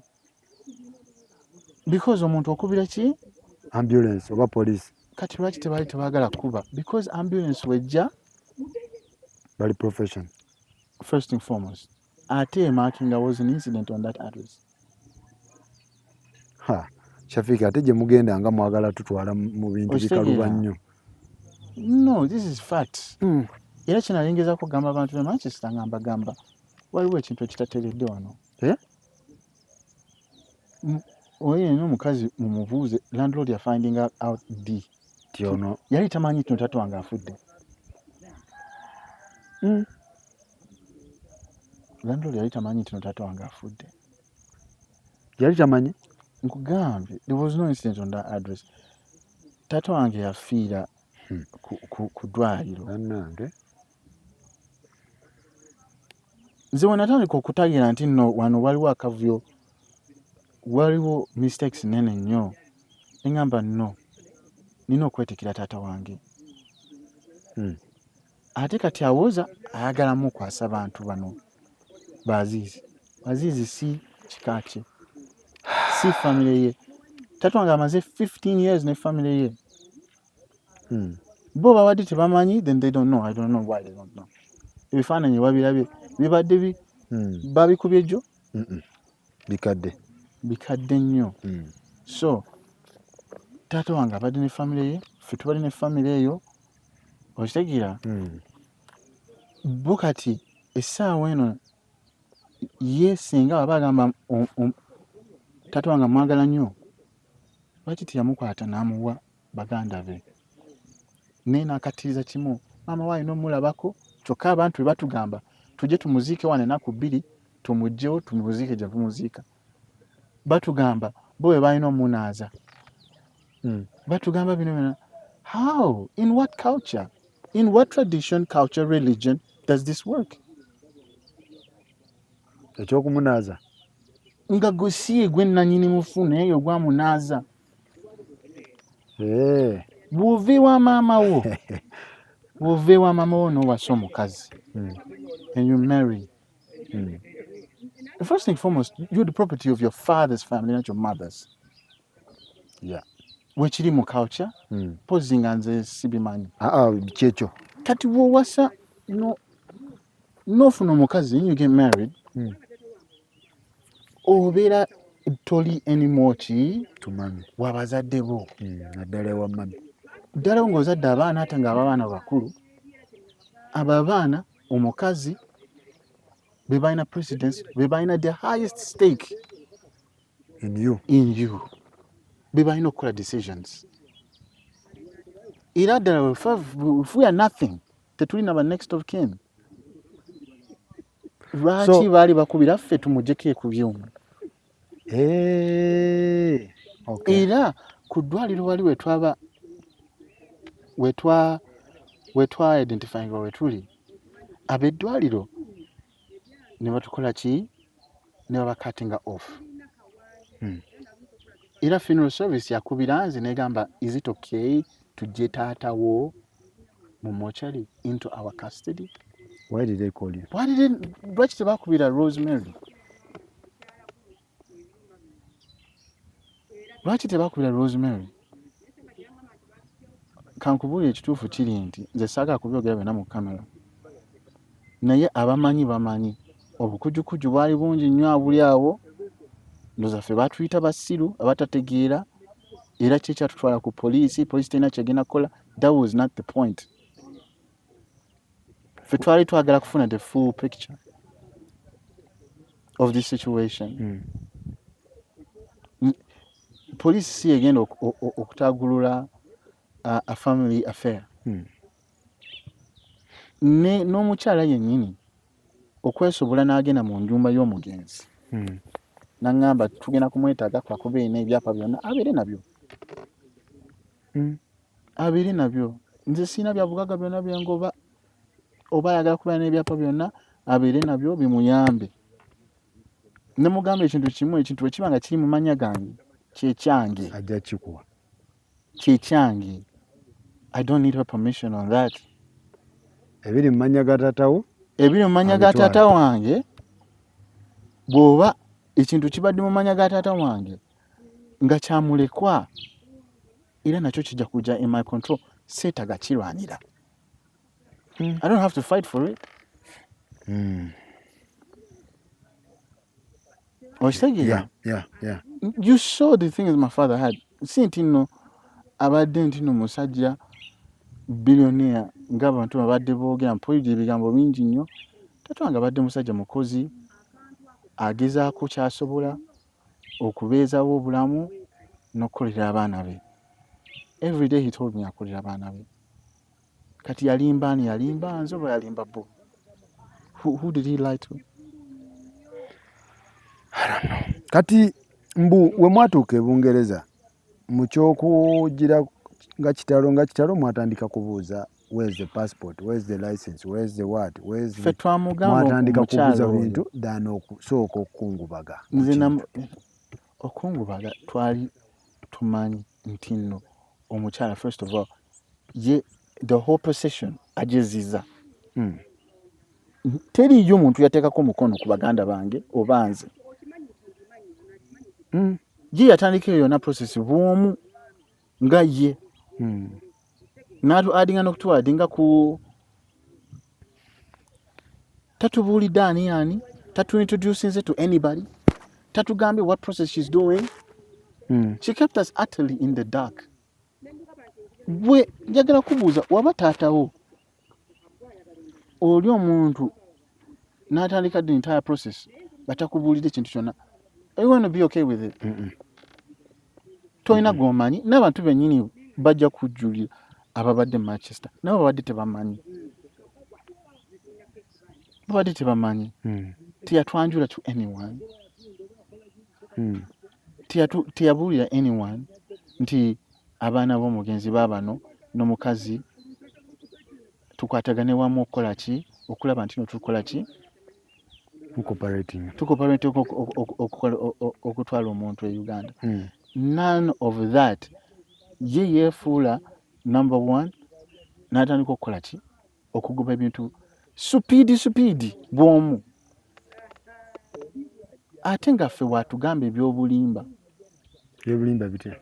because omuntu okubira ki? Ambulance oba police. Kati lwaki tebaali tebaagala kuba? Because ambulance wejja, bali profession. First and foremost, ate marking was an incident on that address. Ha, Shafiki, ate gye mugenda nga mwagala tutwala mu bintu Okitegeera? bikaluba nnyo. No, this is fact. Era kinalingeza kugamba abantu be Manchester nga mbagamba waliwo ekintu ekitateredde wano. Eh? Oyo yenna omukazi mumubuuze, landlord ya finding out d Ti ono yali tamanyi kino, taata wange afudde. Landlord yali tamanyi nti no taata wange afudde. Yali tamanyi? Nkugambye, there was no incident on that address. Taata wange yafiira ku ddwaliro. Bannange. Nze we natandika okutagira nti nno wano waliwo akavuyo, waliwo mistakes nene nnyo, neŋŋamba nno nina okwetekera taata wange. Ate kati awoza ayagalamu okwasa bantu bano baziizi. Baziizi si kika kye, si famire ye. Taata wange amaze 15 years ne famire ye. Bo babadde tebamanyi, then they don't know. I don't know why they don't know. Ebifaananyi wabirabye, bibadde babikubye jjo. Bikadde. Bikadde nnyo. So taata wange abadde ne famire ye, ffe tubadde ne famire eyo, okitegeera? Bo kati essaawa eno ye singa baba agamba taata wange amwagala nnyo, lwaki teyamukwata n'amuwa baganda be, naye n'akattiriza kimu maama we alina omulabako? Kyokka abantu bwe batugamba tujje tumuziike wano ennaku 2, tumuggyewo tumuziike gye tumuziika, batugamba bo bwe balina omunaaza. Batugamba bino byonna. How? In what culture? In what tradition, culture, religion does this work? Ekyokumunaaza. Nga gwe si ye gwe nannyini mufu, naye ye gwamunaaza. Bw'ova ewa maama wo, bw'ova ewa maama wo n'owasa omukazi and you marry, the first thing foremost, you're the property of your father's family, not your mother's. Wekiri mu culture, pozi nga nze sibimanyi. Aa, kyekyo. Kati bw'owasa n'ofuna omukazi, you get married, obeera toli anymore ki tumanyi wabazadde bo. Naddala ewa mami. Ddala ng'ozadde abaana, ate nga abaana bakulu, abo abaana omukazi be balina precedence, be balina the highest stake in you. In you, be balina okukola decisions. Era ddala if we are nothing, tetulina ba next of kin. Lwaki baali bakubira ffe tumuggyeko ku byuma? Okay. Era ku ddwaliro wali wetwaba wetwa identifying wetuli, ab'eddwaliro ne batukola ki, ne babacuttinga off. Era funeral service yakubira nze negamba, "Is it okay tujje taatawo mu mortuary into our custody?" Why did they call you? Why did lwaki tebakubira Rosemary? Lwaki tebakubira Rosemary? Kankubuulira, ekituufu kiri nti nze saagala kubyogera byonna mu kamera, naye abamanyi bamanyi obukujukuju bwali bungi nnyo abuli awo. Ndowooza ffe batuyita basiru abatategeera, era ki ekyatutwala ku poliisi? Poliisi terina kyegenda kukola. That was not the point. Ffe twali twagala kufuna the full picture of this situation. Poliisi si yegenda okutagulula a family affair. Ne n'omukyala yennyini okwesobola n'agenda mu njumba y'omugenzi n'aŋŋamba tugenda kumwetaaga kwakuba erina ebyapa byonna, abeere nabyo. Abeere nabyo. Nze sirina byabugaga byonna byengoba. Oba ayagala kubeera n'ebyapa byonna, abeere nabyo bimuyambe. Ne mugamba ekintu kimu, ekintu bwe kiba nga kiri mu mannya gange, kyekyange. Ajja kikuwa. Kyekyange. I don't need her permission on that. Ebiri mu mannya ga taatawo. Ebiri mu mannya ga Abitwale. taata wange, bw'oba ekintu kibadde mu mannya ga taata wange nga kyamulekwa, era nakyo kijja kujja in my control. Seetaga kirwanira. I don't have to fight for it. Okitegeera? Yeah. You saw the things my father had. Si nti nno abadde nti nno musajja billionaire ng'abantu babadde boogera. Mpulidde ebigambo bingi nnyo. Taata wange abadde musajja mukozi, agezaako kyasobola okubeezawo obulamu n'okukolera abaana be. Every day he told me akolera abaana be. Kati yalimba ani? Yalimba nze oba yalimba bo? Who did he lie to? Kati mbu we mwatuuka e Bungereza mu kyokugira nga kitalo nga kitalo, mwatandika kubuuza, "Where's the passport? Where's the license? Where's the what? Where's Ffe the..." twamugamba Mwatandika omukyala kubuuza oyo. bintu than okusooka okukungubaga. Nze okungubaga twali tumanyi nti nno omukyala, first of all, ye the whole procession ajeziza. Teriiyo omuntu yateekako omukono ku baganda bange oba nze. Ye yatandika eyo yonna process bw'omu nga ye n'atu addinga n'okutuaddinga ku tatubuulidde ani ani, tatuintroducinze to anybody, tatugambye what process she's doing. She kept us utterly in the dark. Bwe njagala kubuuza, waba taatawo oli omuntu n'atandika the entire process batakubuulidde ekintu kyonna, are you going to be okay with it? Mm-mm. Tolina gwomanyi, n'abantu bennyini bajja kujjulira ababadde mu Manchester nabo babadde tebamanyi, babadde tebamanyi. Teyatwanjula to anyone. Teyabuulira anyone nti abaana b'omugenzi baabano. N'omukazi tukwatagane wamu okukola ki, okulaba nti no tukola ki, Mucooperating. Tucooperate okutwala omuntu e Uganda. None of that. Ye yeefuula number one, n'atandika okukola ki, okugoba ebintu speed speed bw'omu, ate nga ffe watugamba ebyobulimba. Ebyobulimba bitya?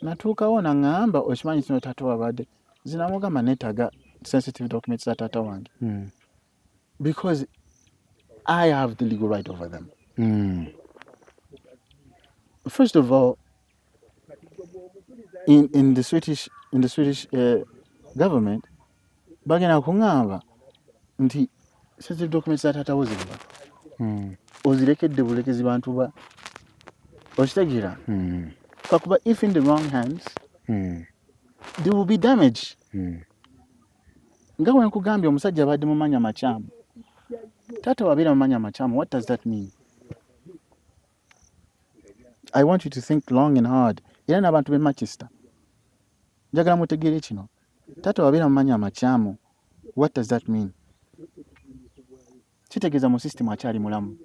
Natuukawo naŋŋamba, "Okimanyi kino taata wabadde zinamugamba neetaaga sensitive documents za taata wange because I have the legal right over them." First of all, in the Swedish government bagenda kuŋŋamba nti sensitive documents za taata wo ziriwa? Ozirekedde bulekezi bantu ba, okitegeera? Kakuba if in the wrong hands, there will be damage. Nga bwe nkugambye, omusajja abadde mu mannya makyamu. Taata wabeera mu mannya makyamu, what does that mean? I want you to think long and hard. Era n'abantu b'e Manchester, njagala mutegeere kino. Taata wabeera mu mannya amakyamu, what does that mean? Kitegeeza mu system akyali mulamu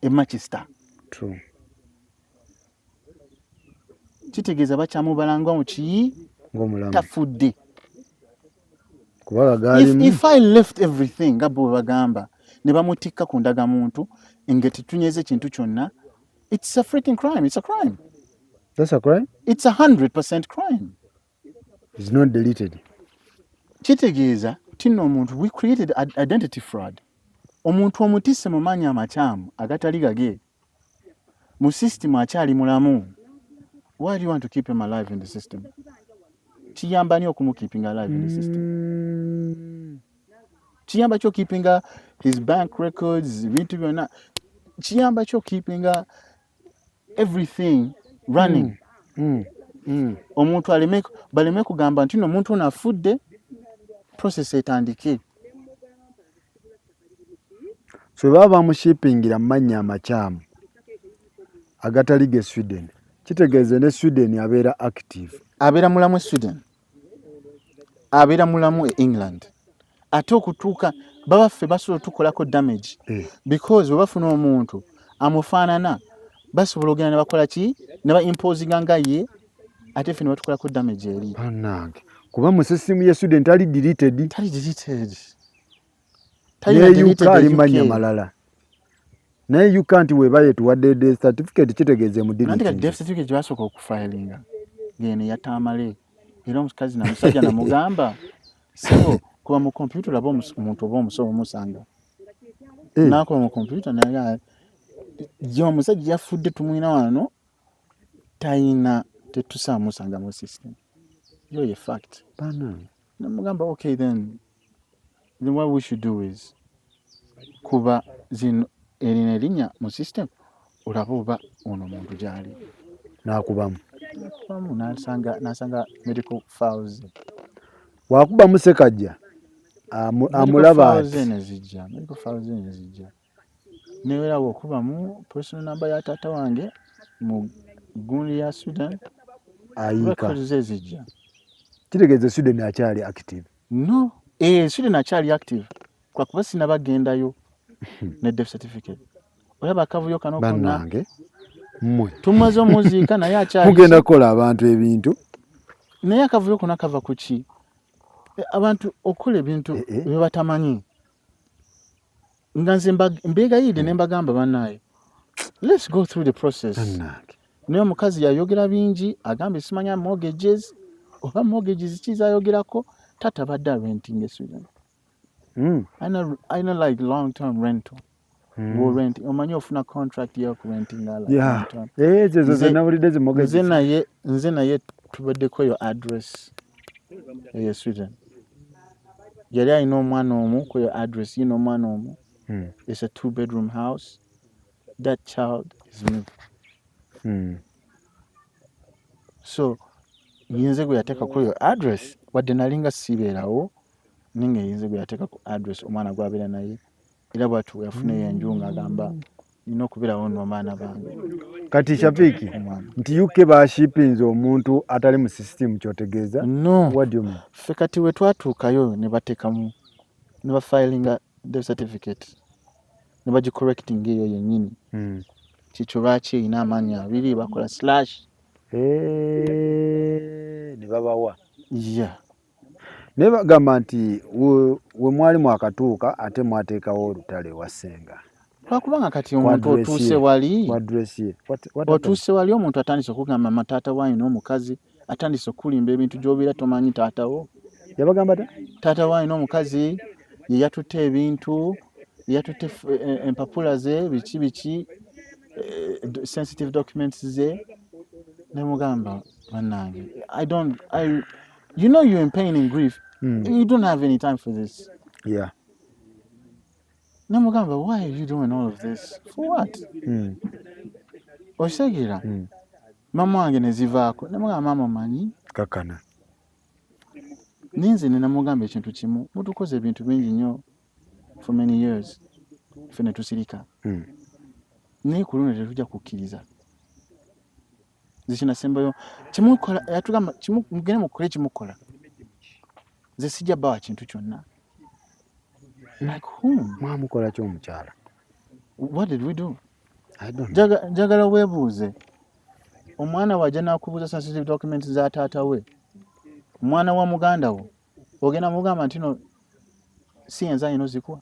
e Manchester. True. Kitegeeza bakyamubalanga mu ki? Ng'omulamu. Tafudde. Kubanga If, gaalimu. If I left everything nga bo bwe bagamba ne bamutikka ku ndagamuntu nga tetunyeze kintu kyonna, it's a freaking crime. It's a crime. That's a crime? It's 100% crime. It's not deleted. Kitegeeza tino omuntu we created identity fraud. Omuntu omutisse mu mannya amakyamu agatali gage, mu system akyali mulamu. Why do you want to keep him alive in the system? Kiyamba ani okumukeeping alive in the system? Kiyamba ki okeepinga his bank records, ebintu byonna? Kiyamba ki okeepinga everything running? Omuntu aleme baleme kugamba nti no omuntu ono afudde, process etandike. So bwe baba bamushipingira mu mannya amakyamu agatali ge Sweden, kitegeeza ne Sweden abeera active. Abeera mulamu e Sweden, abeera mulamu e England, ate okutuuka baba ffe basobola otukolako damage because bwe bafuna omuntu amufaanana, basobola ogenda ne bakola ki, ne ba imposinga nga ye, ate ffe ne batukolako damage eri. Bannange, kuba mu system ye Sweden tali deleted. Tali deleted. Ne UK ali mu mannya malala, naye UK nti weba yetuwadde death certificate, kitegeeza emu Nanti kati deleting. Death certificate gye basooka okufilinga ng'eno yatamale, era omukazi namusajja namugamba, "Sebo, kuba mu kompyuta olabe omuntu oba omusobo omusanga." Nakuba mu kompyuta naye ye omusajja yafudde, tumwina wano tayina, tetusobola musanga mu system yo ye fact. Bannange. Namugamba, "Okay, then what we should do is kuba zino erina erinnya mu system olabe oba ono omuntu gyali." N'akubamu. Nakubamu nasanga medical files. Wakubamu Sekajja Medical amulaba files ati eno zijja, medical files eno zijja, neera bw'okubamu personal number ya taata wange mu gundi ya Sweden, ayiika. Records ze zijja. Kitegeeza Sweden akyali active. No, Sweden akyali active kwakuba sinabagendayo ne death certificate. Olaba akavuyo kano konna. Bannange mmwe. Tumaze omuziika naye akyali. Mugenda kukola abantu ebintu. Naye akavuyo konna kava ku ki? Abantu okukola ebintu Eh, eh. bye batamanyi. Nga nze mbeegayidde ne mbagamba, "Bannaaye, let's go through the process." Bannange. Naye omukazi yayogera bingi, agambye simanya mortgages oba mortgages ki zayogerako. Taata abadde arenting e Sweden. Alina like long term rental. Rent, omanyi ofuna contract yokurentinga like long term. Eh, ezo Nze- ze nawulidde zi mortgages. Nze naye tubaddeko eyo address eyo Sweden. Yali alina omwana omu kweyo address, ye n'omwana omu. It's a two bedroom house. That child is me. So yinze gwe yateeka ku eyo address, wadde nalinga sibeerawo, ninga yinze gwe yateeka ku address omwana gwabeera naye, era bwatyo bwe yafuna eyo enju ng'agamba Nina okubeerawo n'abaana bange. Kati Shafiki, nti UK bashipinze omuntu atali mu system, kyotegeeza? No. What do you mean? Ffe kati we twatuukayo ne bateekamu ne bafilinga death certificate ne bagicorrecting eyo yennyini. Kikyo lwaki erina amaanyi abiri, bakola slash. Eh, ne babawa. Yeah. Naye bagamba nti we mwali mwakatuuka ate mwateekawo olutalo ewa Ssenga. Lwakubanga kati omuntu otuuse wali, Ku address ye. What happened? Otuuse wali, omuntu atandise okugamba ma taata we alina omukazi, atandise okulimba ebintu gy'obeera tomanyi taata wo. Yabagamba ta? Taata we alina omukazi, ye yatutte ebintu, ye yatutte empapula ze, biki biki, sensitive documents ze. Nemugamba, bannange, I don't, I, you know, you're in pain and grief. You don't have any time for this. Nemugamba, why are you doing all of this? For what? Okitegeera? Mama wange ne zivaako, nemugamba, maama, omanyi, Kakana. Ninze ne namugamba ekintu kimu: mutukoze ebintu bingi nnyo for many years, ffe ne tusirika, naye ku luno tetujja kukkiriza. Nze kinasembayo kimukola, yatugamba mugende mukole kimukola, nze sijja bawa kintu kyonna. Like whom? Mwamukola ki omukyala? What did we do? I don't know. Njagala weebuuze, omwana wajja n'akubuuza sensitive documents za taata we, omwana wa muganda wo, ogenda mugamba nti no, si yenze alina ozikuwa?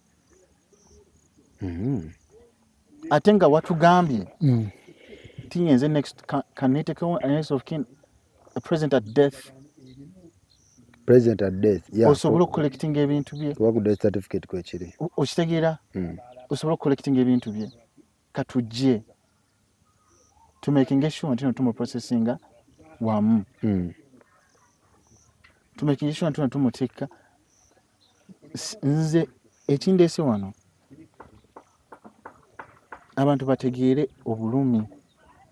Ate nga watugambye ti yenze next, kaneetekewo next of kin, a present at death. Present at death, yeah. Osobole okucollectinga ebintu bye. Kuba ku death certificate kwekiri. Okitegeera? Osobole okucollectinga ebintu bye, katujje tumakinge sure nti no tumuprocessinga wamu, tumakinge sure nti no tumutikka. Nze ekindeese wano, abantu bategeere obulumi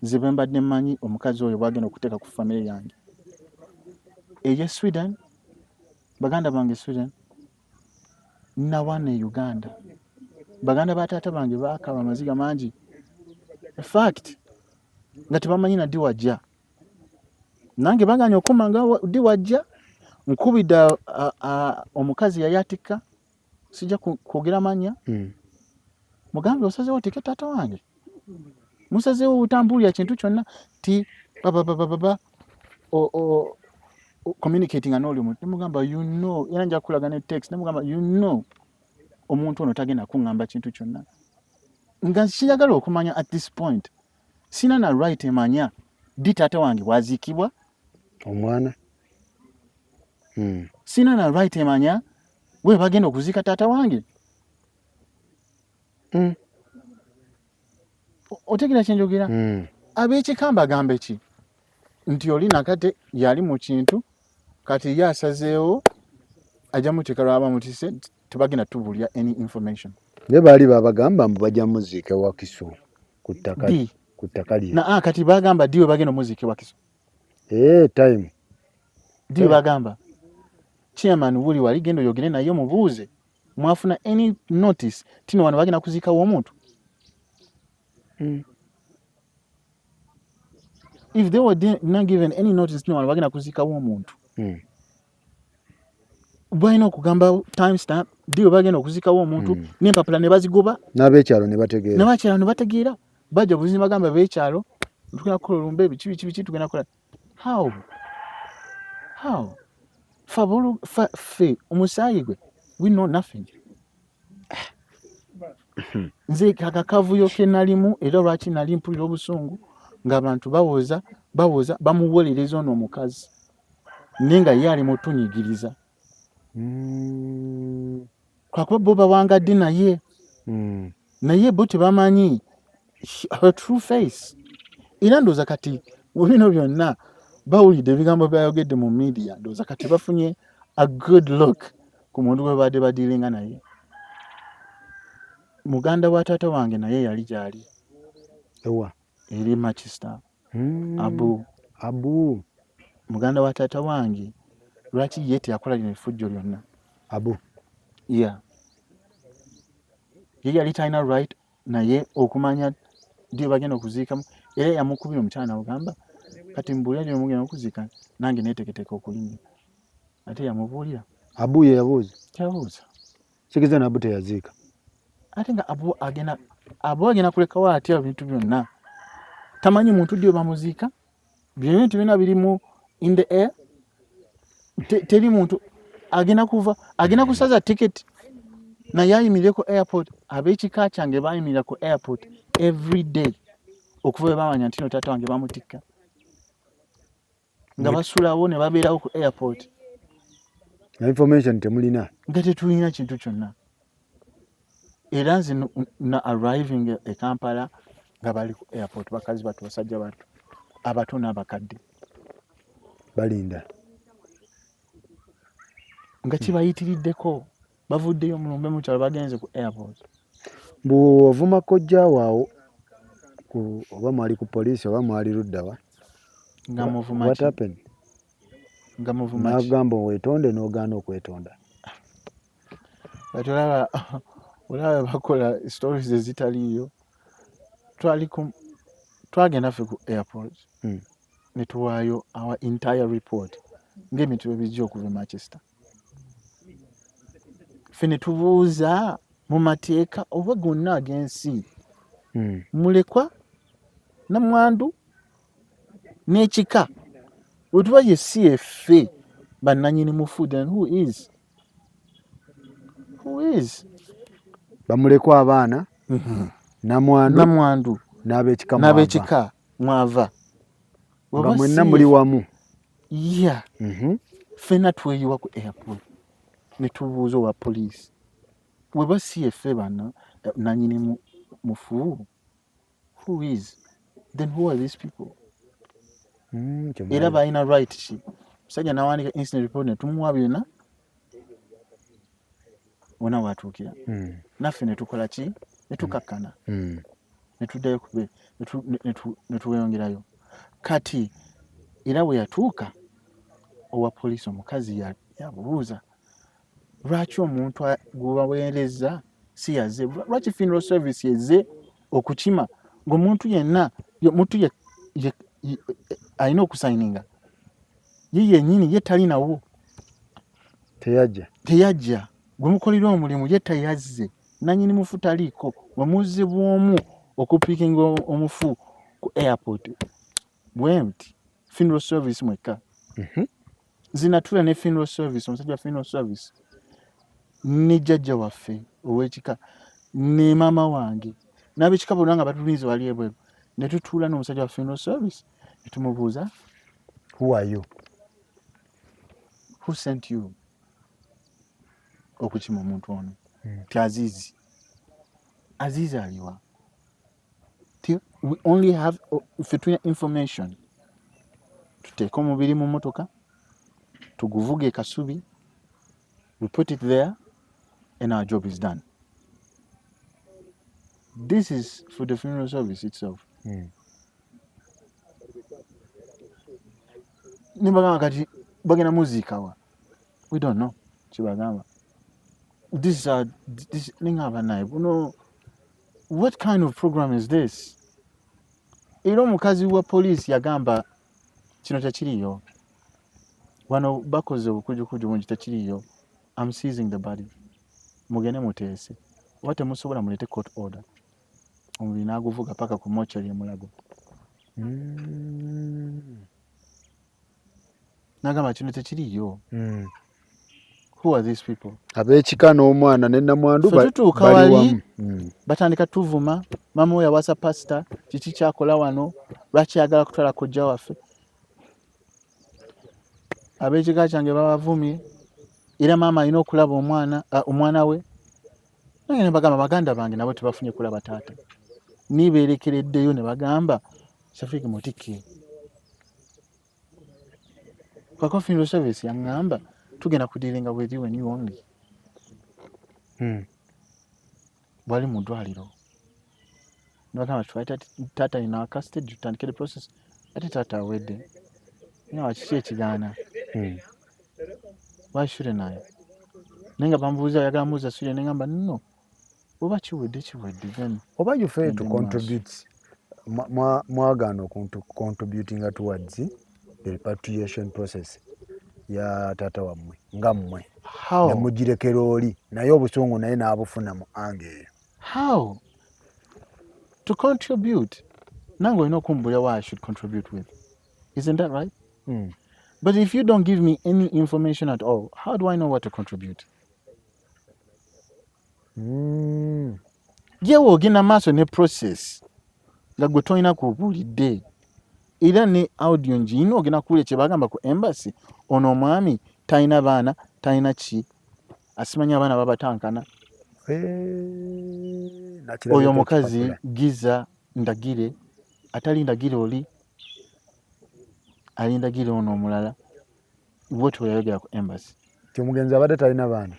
nze bwe mbadde mmanyi omukazi oyo bwagenda okuteeka ku famire yange eye Sweden, baganda bange Sweden nawana e Uganda, baganda ba taata bange baakaba amaziga mangi. In fact, nga tebamanyi na ddi wajja, nange baganya okuma nga ddi wajja. Nkubidde omukazi yali atikka, sijja kwogera mannya, mugambe, osazeewo otike taata wange, musazeewo obutambulira kintu kyonna ti bababababa communicating n'oli omuntu. Nemugamba, you know, era nja kulaga ne text. Nemugamba, you know, omuntu ono tagenda kuŋŋamba kintu kyonna nga kiyagala okumanya. At this point sina na right emanya ddi taata wange bwaziikibwa. Omwana. Sina na right emanya we bagenda okuziika taata wange. Otegera kyenjogera? Ab'ekika mbagambe ki nti oli nakate yali mu kintu, kati ye asazeewo ajja muteeka lwaba mutise, tebagenda tubulya any information. Naye baali babagamba mbu bajja muziika Wakiso ku ttaka. Ddi? Ku ttaka lye. Na ah, kati bagamba ddi we bagenda omuziika Wakiso? Eh, time. Ddi we bagamba? Chairman wuli wali, genda oyogere naye omubuuze, mwafuna any notice tino wano bagenda kuziikawo omuntu? If they were not given any notice tino wano bagenda kuziikawo omuntu, balina okugamba time stamp ddi we bagenda okuziikawo omuntu, n'empapula ne bazigoba. N'abekyalo ne bategeera. N'abakyalo ne bategeera. Bajja buzima bagamba bekyalo tugenda kukola olumbe, biki biki biki, tugenda kukola. How fe ffe omusaayi gwe, we know nothing. Nze akakavuyo ke nalimu, era lwaki nali mpulira obusungu ng'abantu bawoza bawoza bamuwolereza ono omukazi, naye nga ye ali mutunyigiriza, lwakuba bo bawangadde naye, naye bo tebamanyi her true face. Era ndowooza kati mu bino byonna bawulidde ebigambo byayogedde mu media, ndowooza kati bafunye a good look ku muntu gwe babadde badealinga naye. Muganda wa taata wange naye yali gyali. Ewa? Eri Manchester. Abu. Abu. Muganda wa taata wange, lwaki ye teyakola lino effujjo lyonna? Abu. Yeah, ye yali talina right. Naye okumanya ddi bagenda okuziikamu, era yamukubira omukyala n'agamba kati mbuulira ddi mugenda okuziika, nange neeteeketeeka okulinnya. Ate yamubuulira. Abu ye yabuuza? Yabuuza. Kitegeeza n'Abu teyaziika. Ate nga Abu agenda kulekawo atya ebintu byonna? Tamanyi muntu ddi we bamuziika, byonna byonna biri mu in the air. Teri muntu agenda kuva, agenda kusaza ticket naye ayimirire ku airport. Ab'ekika kyange bayimirira ku airport every day okuva bwe bamanya nti no taata wange bamutikka, nga basulawo ne babeerawo ku airport. Nga information temulina? Nga tetulina kintu kyonna. Era nze na arriving e Kampala nga bali ku airport, bakazi batu, basajja batu, abato n'abakadde. Balinda. Nga kibayitiriddeko, bavuddeyo mulumbe mukyalo, bagenze ku airport. Mbu ovuma kojjaawo awo oba mwali ku poliisi oba mwali luddawa? Nga muvuma? What happened? Nga muvuma ki? N'agamba weetonde, n'ogaana okwetonda. Kati olaba bakola stories ezitaliiyo. Twali ku, twagenda ffe ku airport ne tuwaayo our entire report ng'ebintu bwe bijja okuva e Manchester. Ffe ne tubuuza mu mateeka oba gonna ag'ensi, mulekwa, namwandu n'ekika, bwe tuba ye si effe bannanyini mufu, then who is, who is? Bamulekwa, abaana, namwandu, namwandu, n'ab'ekika mwava. N'ab'ekika mwava. Nga mwenna muli wamu. Ya. Ffenna tweyiwa ku airport ne tubuuza owa poliisi, weba si yeffe bana nanyini mufu, who is then, who are these people? Era balina right ki? Musajja nawandika incident report ne tumuwa byonna wona watuukira. Naffe ne tukola ki? Ne tukakkana. Ne tuddayo kube ne tuweyongerayo. Kati era bwe yatuuka owa poliisi omukazi yabuuza lwaki omuntu gwebaweereza si yaze, lwaki funeral service ezze okukima ng'omuntu yenna omuntu alina okusayininga ye yennyini ye talinawo. Teyajja. Teyajja. Gwe mukolera omulimu ye tayazze, nanyini mufu taliiko, we muzze bw'omu okupikinga omufu ku airport bwe nti funeral service mwekka. Zinatula ne funeral service, omusajja wa funeral service ne jjajja waffe ow'ekika ne maama wange n'ab'ekika bonna nga batulinze wali ebweru, ne tutuula n'omusajja wa funeral service ne tumubuuza, Who are you? Who sent you okukima omuntu ono? Ti Azizi. Azizi aliwa? Ti we only have, ffe tulina information tuteeke omubiri mu motoka tuguvuge e Kasubi, we put it there and our job is done. This is for the funeral service itself. Nibagamba kati bagenda muziikawa? We don't know. Kibagamba this is our, this ningamba naye buno, what kind of program is this? Era omukazi wa poliisi yagamba kino tekiriyo wano, bakoze obukujukuju bungi, tekiriyo. I'm seizing the body, mugende muteese, oba temusobola muleete court order. Omubiri n'aguvuga paka ku mortuary e Mulago. N'agamba kino tekiriyo. Who are these people? Ab'ekika n'omwana ne namwandu Ffe tutuuka bali wali, wamu. Batandika tuvuma, maama we yawasa pasita, kiki kyakola wano, lwaki ayagala kutwala kojja waffe? Ab'ekika kyange babavumye, era maama alina okulaba omwana, omwana we. Nange ne bagamba baganda bange nabo tebafunye kulaba taata, nibeerekereddeyo ne bagamba Shafiki mutikke kwako. Funeral service yaŋŋamba tugenda kudealinga with you and you only. Bwali mu ddwaliro nibagamba twali taata in our custody, tutandike the process, ate taata awedde nga kiki ekigaana? Why shouldn't I? Naye nga bamubuuza ayagala mubuuza Sweden, ne ngamba no. Oba kiwedde, kiwedde, then Oba you fail to gende mu maaso. contribute, mwagaana contributinga towards the repatriation process ya taata wammwe nga mmwe. How? Nemugirekera oli, naye obusungu naye n'abufuna mu ange eyo. How to contribute? Nange olina okumbulira why I should contribute with. Isn't that right? Mm. But if you don't give me any information at all, how do I know what to contribute? Yewe ogenda maaso ne process nga gwe tolina kubuulidde, era ne audio ngiina, ogenda kuwulira kye bagamba ku embassy: ono omwami talina baana, talina ki, asimanyi abaana babatankana. Eh, nakirabye. Oyo omukazi ekipapula. Giza Ndagire, atali Ndagire oli, ali Ndagire ono omulala, bwetyo yayogera ku embassy. Ti omugenzi abadde talina baana.